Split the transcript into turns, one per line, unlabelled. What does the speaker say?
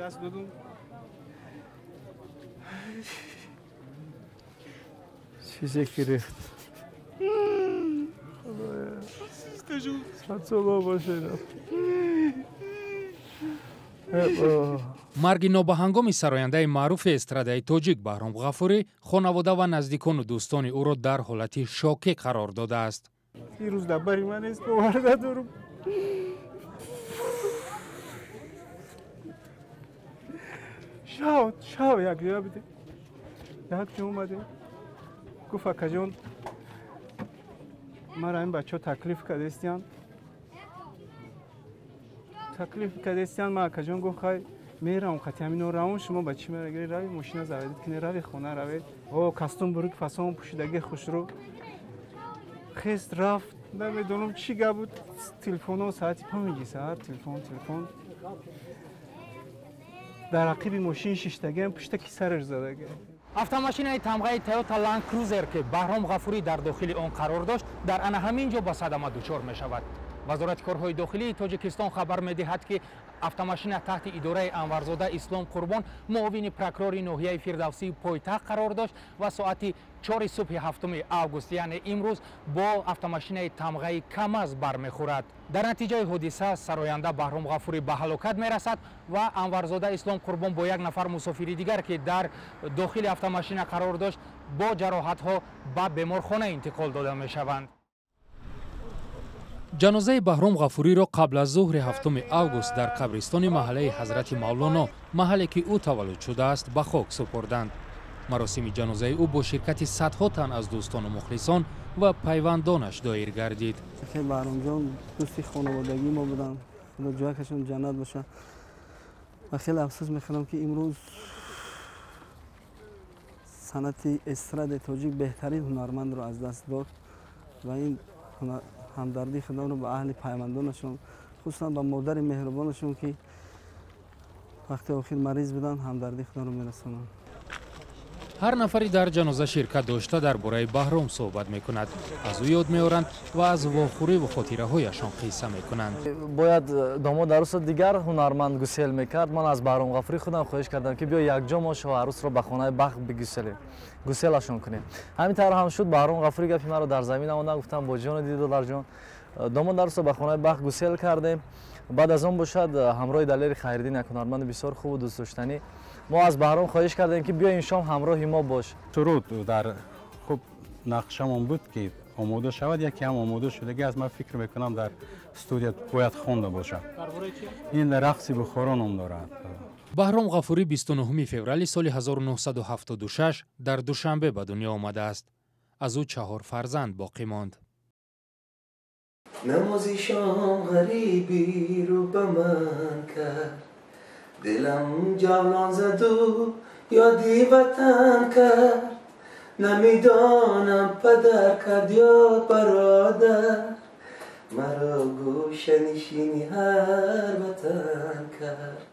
Даст додум. Чизе ки рехт.
Марги нобаҳангоми сарояндаи маъруфи эстрадаи тоҷик Баҳром Ғафурӣ хонавода ва наздикону дӯстони ӯро дар ҳолати шокӣ қарор додааст.
Ирӯз дар бари ман нест, бовар надорам. Шав, шав якҷоя будем. Якҷо омадем. Гуфт акаҷон, мара ин бачаҳо таклиф кардестиян. Таклиф кардестиян, ман акаҷон гуфт хай меравам қати ҳамино равон, шумо ба чӣ мерагиред? Рави мошина заведед ки рави хона равед. О, кастум бурук фасон пӯшидаги хушрӯ. Хест рафт, намедонам чӣ гап буд. Телефонҳо соати 5 саҳар телефон. Дар ақиби мошин шиштагиам, пушта ки сараш задаги.
Автомошинаи тамғаи Toyota Land Cruiser, ки Баҳром Ғафурӣ дар дохили он қарор дошт, дар ана ҳамин ҷо ба садама дучор мешавад. Вазорати корҳои дохилии Тоҷикистон хабар медиҳад, ки автомошина таҳти идораи Анварзода Ислом Қурбон, муовини прокурори ноҳияи Фирдавсии пойтахт қарор дошт ва соати 4 субҳи 7 август, яъне имрӯз, бо автомошинаи тамғаи КАМАЗ бармехӯрад. Дар натиҷаи ҳодиса сароянда Баҳром Ғафурӣ ба ҳалокат мерасад ва Анварзода Ислом Қурбон бо як нафар мусофири дигар, ки дар дохили автомошина қарор дошт, бо ҷароҳатҳо ба беморхона интиқол дода мешаванд. Ҷанозаи Баҳром Ғафуриро қабл аз зуҳри 7 август дар қабристони маҳаллаи Ҳазрати Мавлоно, маҳалле ки ӯ таваллуд шудааст, ба хок супурданд. Маросими ҷанозаи ӯ бо ширкати садҳо тан аз дӯстону мухлисон ва пайвандонаш доир гардид.
Баҳромҷон дӯсти хонаводагии мо буданд, худо ҷоякашон ҷаннат бошад. Ва хеле афсӯс мехӯрам, ки имрӯз санъати эстрадаи тоҷик беҳтарин ҳунармандро аз даст дод ва ин ҳамдардии худамро ба аҳли пайвандонашон, хусусан ба модари меҳрубонашон, ки вақти охир мариз буданд, ҳамдардии худамро мерасонам.
Ҳар нафаре дар ҷаноза ширкат дошта дар бораи Баҳром суҳбат мекунад, аз ӯ ёд меоранд ва аз вохӯриву хотираҳояшон қисса мекунанд.
Бояд домод арӯсро дигар ҳунарманд гусел мекард. Ман аз Баҳром Ғафурӣ худам хоҳиш кардам, ки биё якҷо мо шоҳ арӯсро ба хонаи бахт бигуселем, гуселашон кунем. Ҳамин тавр ҳам шуд. Баҳром Ғафурӣ гапи маро дар замин амонда, гуфтам бо ҷону диду дарҷон домод арӯсро ба хонаи бахт гусел кардем. Баъд аз он бошад ҳамроҳи Далери Хайриддин, як ҳунарманди бисёр хубу дӯстдоштанӣ, мо аз Баҳром хоҳиш кардем, ки биё ин шом ҳамроҳи мо бош.
Суруд дар хуб нақшамон буд, ки омода шавад, яке ҳам омода шудаги аз ман фикр мекунам дар студия бояд хонда бошад. Ин рақси Бухоро ном дорад.
Баҳром Ғафурӣ 29 феврали соли 1976 дар Душанбе ба дунё омадааст. Аз ӯ 4 фарзанд боқӣ монд.
Намози шом ғарибӣ рӯ ба ман кард, дилам ҷавлон заду ёди ватан кард. Намедонам падар кард ё бародар, маро гӯшанишини ҳар ватан кард.